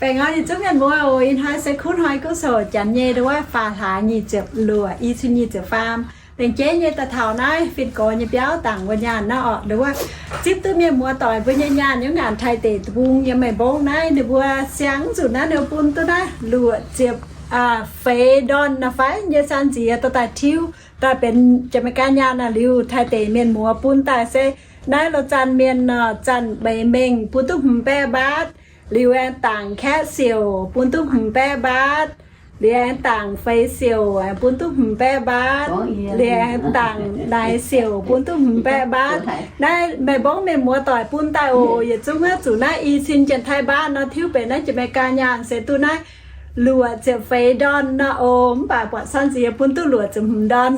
Baengh orn yietc zungv mienh muoz oc. Ih hnoi se kuv hnoi guv sou janx nyei nduov wuov faam hlaax nyic ziepc luoqc, i cin nyic ziepc faam. Laengz jeiv nyei daaih taux naaiv fin-gorx nyei biauv dangc wuov nyaanh naaiv orqc, nduov wuov zipv duqv mienh muoz doic mbuo nyei nyaanh nyei ngaanc Taiv deic-bung yiem Maengh Mbong naaiv, ninh mbuo siang nzunc naaiv ninh bun duqv naaiv luoqc ziepc feix ndorn naaiv fai nyei san nziex dorh daaih tiuv daaih benx Janx-Meigaa nyaanh naaiv. Liuz Taiv deic mienh muoz bun daaih se naaiv Lauh Zanc mienh nor, Zanc Meix Mengh bun duqv hmz baeqv mbaatv. Liuz aengx dangc Kaeqv Siouc bun duqv hmz baeqv mbaatv. Liuz aengx dangc Feix Siouc aengx bun duqv hmz baeqv mbaatv. Liuz aengx dangc Naix Siouc bun duqv hmz baeqv mbaatv. Naaiv Maengh Mbong mienh muoz doic bun daaih oc. Yietc zungv zuqc naaiv i cin Janx-Taiv mbaatv nor tiuv benx naaiv Janx-Meigaa nyaanh se duqv naaiv luoqc ziepc feix ndorn nor oc. Mv baac buatc san nziex bun duqv luoqc ziepc hmz ndorn.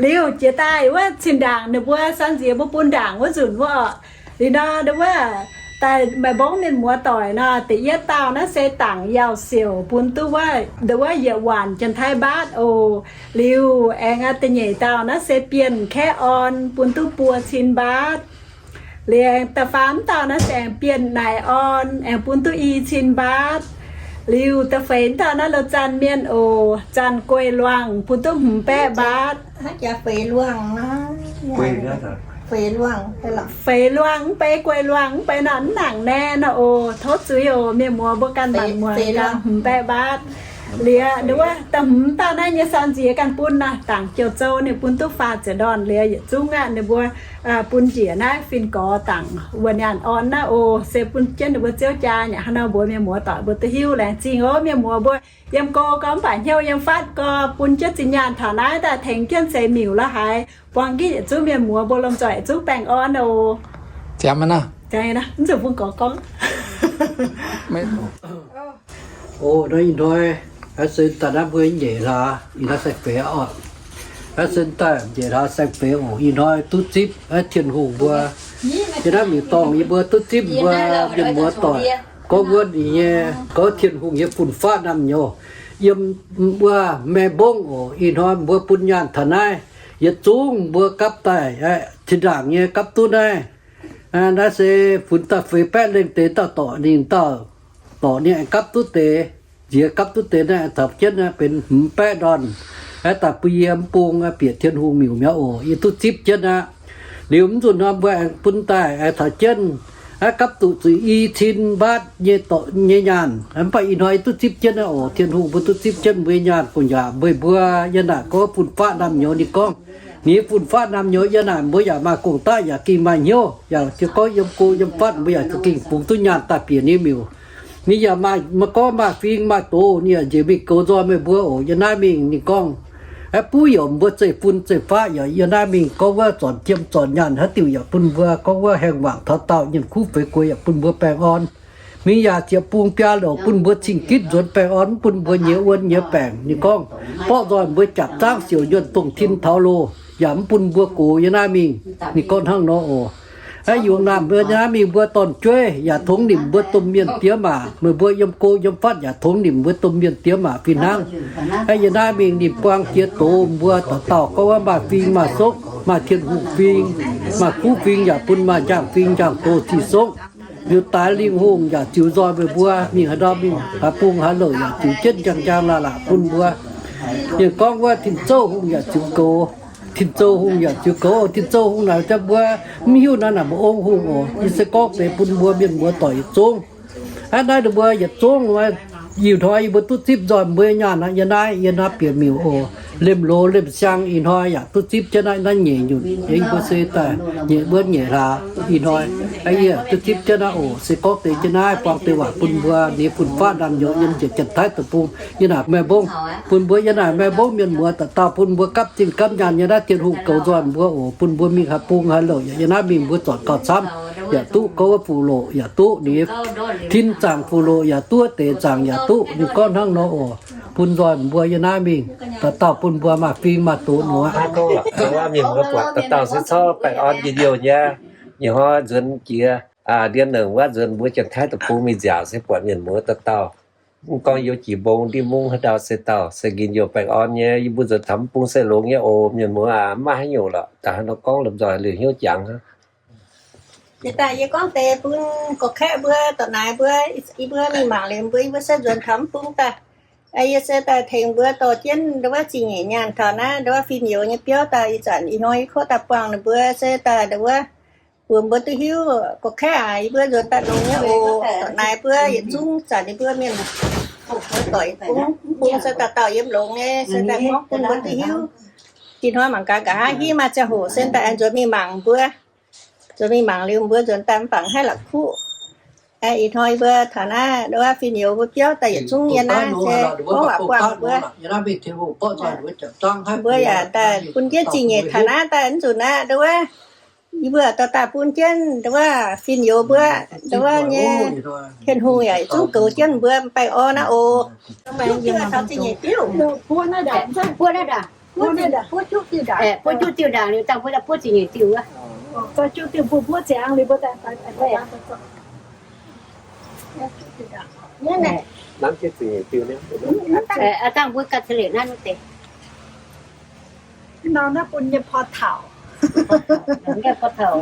Liuz jiex daaih wuov cin-ndaangc ninh mbuo san nziex mbuo bun ndaangc wuov nzunc wuov orqc. Liuz nor nduov wuov daaih Maengh Mbong mienh muoz doic nor, da'yietv dauh naaiv se dangc Yauh Siouc bun duqv wuov, nduov wuov yietc waanc Janx-Taiv mbaatv oc. Liuz aengx da'nyeic dauh naaiv se Bienh Kaeqv Orn bun duqv buo cin mbaatv. Liuz aengx da'faam dauh naaiv se aengx Bienh Naix Orn aengx bun duqv i cin mbaatv. Liuz da'feix dauh naaiv Lauh Zanc mienh oc, Zanc Gueiv Luangh bun duqv hmz baeqv mbaatv. Feix Luangh mv bei Gueiv Luangh mv bei nor mv nangc nae nor oc. Tov zuiz oc, mienh muoz mbuo ganh maanc muangx ganh hmz baeqv mbaatv. Liuz nduov wuov da'hmz dauh naaiv nyei san nziex ganh bun naaiv dangc Jiou Zou ninh bun duqv faah ziepc ndorn. Liuz yietc zungv aqv ninh mbuo bun njiec naaiv fin-gorx dangc wuov nyaanh orn naaiv oc, se bun jienv ninh mbuo ziouv jaa nyei hnangv nor mbuox mienh muoz doic mbuo duqv hiuv. Laengz zingh oc mienh muoz mbuo, yiem go gorngv mv baac hnyouv yiem fatv gorx bun jienv zinh nyaanh taux naaiv daaih tengx jienv seix miuc la'haaix, buang gitv yietc zungv mienh muoz mbuo lomh nzoih yietc zungv baengh orn oc. Ziangx naaiv, mv zuqc bun gorx gorngv. Oc, naaiv ih hnoi, aa, se daaih naaiv mbuo nyeic hlaax, ih hnoi saeng-feix oc. Aa, se daaih nyeic hlaax saeng-feix oc. Ih hnoi duqv zipv aa Tin-Hungh mbuo, yie naaiv mingh dorngh yie mbuo duqv zipv mbuo mienh muoz doic gorngv wuov ninh nyei, gorngv Tin-Hungh nyei fun-faqv naamh nyouz yiem wuov Maengh Mbong oc. Ih hnoi mbuo bun nyaanh taux naaiv, yietc zungv mbuo gapv daaih, aa, zinh ndaangc nyei gapv duqv naaiv. Aa, naaiv se funx daaih feix baeqv lengh deix dauh dorc ninh dauh, dorc ninh aengx gapv duqv deix, nziex gapv duqv deix naaiv taux jienv naaiv benx hmz baeqv ndorn. Aa, daaih bun yie mv bung aa bieqc Tin-Hungh miuc mi'aqv oc. Yie duqv zipv jienv aqv. Liuz mv nzunc nor mbuo aengx bun daaih aa taux jienv aa gapv duqv zuqc i cin mbaatv nyei dorc nyei nyaanh. Mv baac ih hnoi yie duqv zipv jienv aqv oc. Tin-Hungh mbuo duqv zipv jienv mbuo nyei nyaanh gu'nyuoz meih mbuo yiem naaic gorngv fun-faqv naamh nyouz ninh gorngv. Ninh fun-faqv naamh nyouz yiem naaic mbuo yaac maaih gong-daqv yaac gengh maaih hnyouv, yaac jiez gorngv yiem go yiem fatv mbuo yaac za'gengh bungx duqv nyaanh daaih bieqc ninh miuc. Ninh yaac maaih, maaih gorngv maaih fing maaih doz, ninh yaac njiec mingh goux nzoih meih mbuo oc. Yiem naaiv mingh ninh gorngv, aa, buv yaac mbuo zeiv-fun zeiv-faqv yaac yiem naaiv mingh gorngv wuov zornc jiem zornc nyaanh haaix diuc yaac bun mbuo gorngv wuov haengh wangc taux daauh, nyienh kuv feix gueix yaac bun mbuo baengh orn. Mingh yaac ziepc bung biaa louc bun mbuo cing-gitv nzuonx baengh orn, mv bun mbuo nyiex wuon nyiex baengc. Ninh gorngv, borqv nzoih mbuo jaapc zaangv siouc nyuonh dongh tin taux loh, yaac mv bun mbuo gox yiem naaiv mingh. Ninh gorngv hnangv nor oc. Aa, yungz naamh mbuo yiem naaiv mingh mbuo dorn-jueiv yaac tongx nimc mbuo domh mienh diex maac. Meih mbuo yiem go yiem fatv yaac tongx nimc mbuo domh mienh diex maac fih hnangv. Aa, yiem naaiv mingh ninh buang jiex doz mbuo dauh dauh gorngv wuov maaih fing maaih sokv, maaih Tin-Hungh fing, maaih kuv fing yaac bun maaih njang fing njang doz ziqc sokv. Liuz daaih Lingh Hungh yaac ziux nzoih meih mbuo mingh haaix ndau mingh haaix bung haaix louc yaac ziux jienv njang njang laangh laangh bun mbuo. Ninh gorngv wuov Tin-Zouv Hungh yaac ziux goux. Tin-Zouv Hungh yaac ziux goux. Tin-Zouv Hungh naaic jaa mbuo mv hiuv naaiv naaic mbuo ong hungh oc. Yie se gorngv deix bun mbuo mienh muoz doic yietc zungv. Aa, naaiv mbuo yietc zungv ih hnoi yie mbuo duqv zipv nzoih mbuo nyaanh aqv. Yie naaiv, yie naaiv bieqc miuc oc. Lemh loz lemh siang ih hnoi yaac duqv zipv jienv naaiv, naaiv nyeic nyutc. Yie mbuo se daaih nyeic wuonv nyeic hlaax ih hnoi. Aa, yie duqv zipv jienv naaiv oc. Se gorngv deix jienv naaiv buang deix waac bun mbuo nyei fun-faqv naamh nyouz yiem njiec Janx-Taiv deic-bung yiem naaic Maengh Mbong. Bun mbuo yiem naaic Maengh Mbong mienh muoz dauh dauh bun mbuo gapv zinh gapv nyaanh yiem naaiv Tin-Hungh goux nzoih mbuo oc. Bun mbuo mingh haaix bung haaix louc yaac yiem naaiv mingh mbuo zornc gauh camv yaac duqv, gorngv wuov fuqv loqc yaac duqv, ninh tin zaangc fuqv loqc yaac duqv, deix zaangc yaac duqv. Ninh gorngv hnangv nor oc. Bun nzoih mbuo yiem naaiv mingh dauh dauh bun mbuo maaih fing maaih doz nor aqv. Mienh mbuo buatc dauh dauh se corc baengh orn njien-youh nyei. Ih hnoi nzuonx jiex ndiev lengc wuov nzuonx mbuo Janx-Taiv deic-bung mingh nziaauc se buatc mienh muoz dauh dauh, mv gorngv youh jiex mbong ndiev mungv haaix ndau se dauh se njien-youh baengh orn nyei. Yie mbuo nzuonx taux mv bung se longx nyei oc. Mienh muoz aac, mv maaih haaix nyungc lorqc. Daaih haaix nor gorngv lomh nzoih liuz hnyouv jangx hnangv. Yie daaih yie gorngv deix bun gorqv-kaeqv mbuo, dorc naaiv mbuo, yie mbuo mingh mangc liuz mbuo, yie mbuo se nzuonx taux mv bung daaih. Yie se daaih tengx mbuo dorh jienv ndau wuov zingh nyeic nyaanh taux naaiv ndau wuov fin-youz nyei biauv daaih. Ih zanc ih hnoi yie kov daaih buangh ninh mbuo se daaih ndau wuov, bun mbuo duqv hiuv gorqv-kaeqv aac, yie mbuo nzuonx daaih longx nyei oc. Dorc naaiv mbuo yietc zungv zanc yie mbuo mienh doic bung, bung se dauh dauh yiem longx nyei, se daaih gorngv bun mbuo duqv hiuv. Ih hnoi mangc gaax, nqa'haav hiuv maaih ziangh hoc se daaih nzuonx mingh mangc mbuo. Nzuonx mingh mangc liuz mbuo nzuonx daaih mv baac haih la'kuqv. Ih hnoi mbuo taux naaiv ndau wuov fin-youz mbuo biauv daaih yietc zungv yiem naaiv se gorngv waac buangh mbuo. Mbuo yaac daaih bun jienv zingh nyeic taux naaiv daaih mv nzunc aqv ndau wuov. Yie mbuo dauh dauh bun jienv ndau wuov fin-youz mbuo, ndau wuov nyei Tin-Hungh yaac zungv goux jienv mbuo baengh orn naaiv oc. Buo naaiv ndaangc, buo juqv diuh ndaangc liuz dangh mbuo buov zingh nyeic diuh wuov. Dangh mbuo ganh ceix leiz naaiv deix. Nor naaiv bun nyei portal. Portal,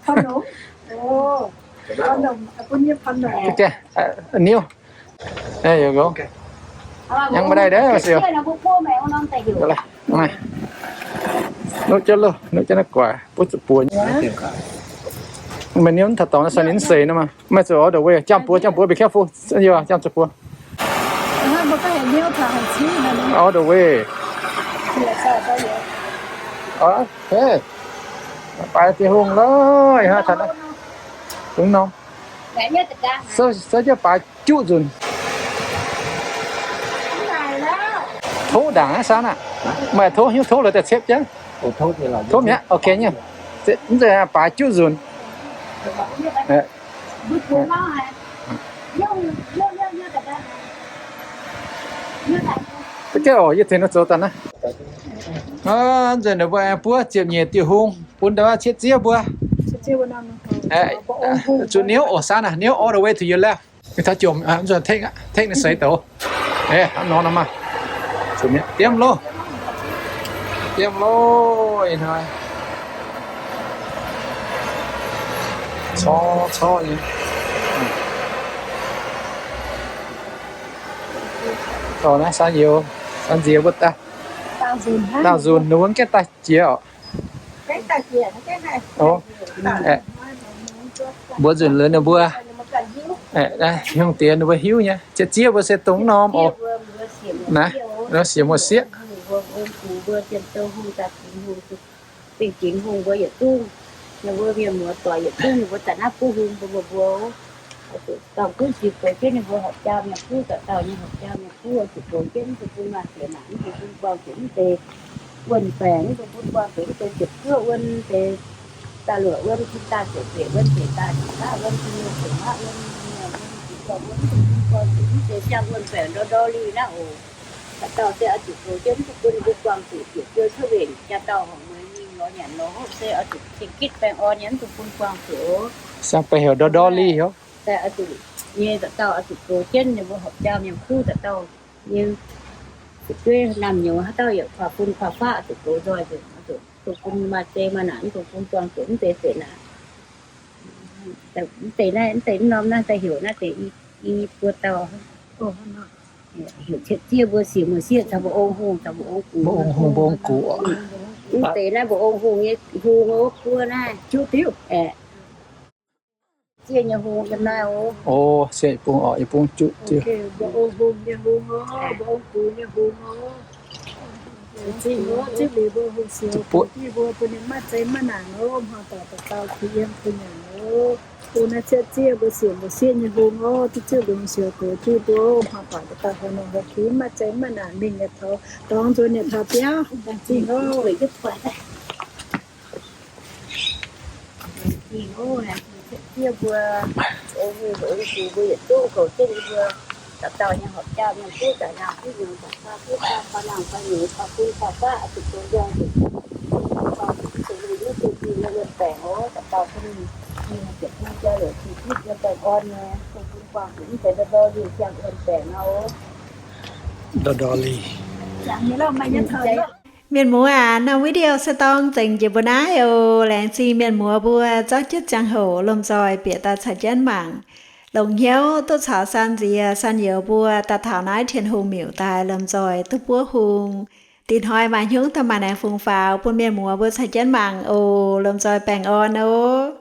portal. Niu. ยังไม่ได้เด้อ สิว Nuqv jienv loh, nuqv jienv naaiv guaax, buov zuqc buo nyei. Meih niu taux dorngx naaiv sai ninh seix nor maah. Meih zuqc all the way, jangx buoz, jangx buoz, be careful, jangx zuqc buoz. All the way. Okay. Baaix Tin-Hungh loh, ih hnoi taux naaiv. Dungx norm. Sou jienv baaix juqv nzunc. Tov ndaangc naaiv saan aqv. Meih tov hiuv tov lorz daaih ciepv jienv. Tov mi'aqv, okay nyei. Mv zeiz baaix juqv nzunc. Mv zeiz oc, yie tengx ninh zoux daaih naaiv. Mv zeiz ninh mbuo aengx buov ziepc nyeic diuh hung bun ndau wuov cietv ziev mbuo. Zuqc niouv oc, saan aqv, niouv all the way to your left. Taux jomc, take ninh seix douz. Hnangv nor nor maah. Diemv loh. Diemv loh, ih hnoi. Corc corc nyei. Dorh naaiv saan youz, saan nziex mbuo daaih. Daauh nzunc ninh mbuo mv gaengh daaih jiex oc. Mbuo nzunc liuz ninh mbuo, hungh diex ninh mbuo hiuv nyei. Zieqv zieqv mbuo se dongh norm oc. Naaiv, nor siec muoz-sieqv. Bingx Tin-Hungh mbuo yietc zungv, ninh mbuo mienh muoz doic yietc zungv, ninh mbuo daaih naaiv buov hung mbuo, mbuo, mbuo, dorngh gunv ziux goux jienv ninh mbuo horpc jaau mienh kuv, dauh dauh nyei horpc jaau mienh kuv, oix zuqc goux jienv mv dungx bun maaih ziex naanc, mv dungx bun buangh zuqc mv deix wuonh baengc, mv dungx bun buangh zuqc mv deix ziepc zuoqv wuonh, mv deix daaih luoqc wuonh, cin daaih ziepc ziepc wuonh, ziepc daaih ziepc qaqv wuonh, cin nyei ziepc qaqv wuonh, mv dungx bun buangh zuqc mv deix siang wuonh baengc ndor ndor liuz naaiv oc. Dauh dauh se oix zuqc goux jienv mv dungx bun ninh mbuo buangh zuqc, bieqc ziou cuotv wengc, jaa dauh horngc mueiz mingh lorz nyanc lorz hopv se oix zuqc ceng gitv baengh orn nyei, mv dungx bun buangh zuqc oc. Siang baengc heuc ndor ndor liuz oc. Daaih oix zuqc nyei, dauh dauh oix zuqc goux jienv ninh mbuo horpc jaau mienh kuv, dauh dauh nyei fu'jueiv naamh nyouz haaix dauh yaac kuaaiv fun kuaaiv faqv oix zuqc goux nzoih nzengc, oix zuqc dungx bun maaih zei maaih naanc, mv dungx bun buangh zuqc mv deix zeqc naanc. Mv deix naaiv, mv deix mv norm naaiv daaih heuc naaiv deix i buo dauh. Heuc cietv ziev mbuo siec muoz-sieqv caux mbuo ong hungh caux mbuo ong gux. Mbuo ong hungh, mbuo ong gux. Mv deix naaiv mbuo ong hungh nyei hungh ov, buo naaiv. Ziev nyei hungh yiem naaiv oc. O, se bung oc, yie bung juqv ziev. Mbuo ong hungh nyei hungh oc, mbuo ong gux nyei hungh oc. Zingh oc, zipv liuz mbuo hungh sioux goux jienv mbuo, bun ninh maaih zei maaih naanc oc, hnoi doic dauh dauh kuh yiem kuh nyanc oc. Bung naaiv cietv ziev mbuo siec muoz-sieqv nyei hungh oc, zipv liuz hungh sioux goux jienv mbuo, hnoi doic dauh dauh hnoi ninh mbuo kuh maaih zei maaih naanc mingh yietc taux dorngx nzuonx yietc taux biauv. Zingh oc. Zingh oc, ziev mbuo, ong hungh ong gux mbuo yietc zungv goux jienv mbuo, dauh dauh nyei horpc jaau mienh kuv, zaac nyaanh kuv, nyaanh zaac faa kuv, faa nangh faa nyouz, faa fun faa faqv, oix zuqc goux nzoih nzengc, faa zuqc mv zuqc lungh mv zuqc zingh nyei wuonh baengc oc. Dauh dauh bun ninh ziepc bung jauv-louc cing-hitv nyei baengh orn nyei, bun bun buangh zuqc mv deix ndor ndor liuz siang wuonh baengc nor oc. Ndor ndor liuz. Mienh muoz aac, norm video se dorng zengc njiec mbuo naaiv oc. Laengz zingh mienh muoz mbuo zorqv jienv ziangh hoc lomh nzoih bieqc daaih caux jienv mangc, longc hnyouv duqv caux San nziex San youz mbuo daaih taux naaiv Tin-Hungh miuc daaih lomh nzoih duqv buov hung. Dinh hnoi maaih hnyouv daaih maaih aengx fungx faaux bun mienh muoz mbuo caux jienv mangc oc. Lomh nzoih baengh orn oc.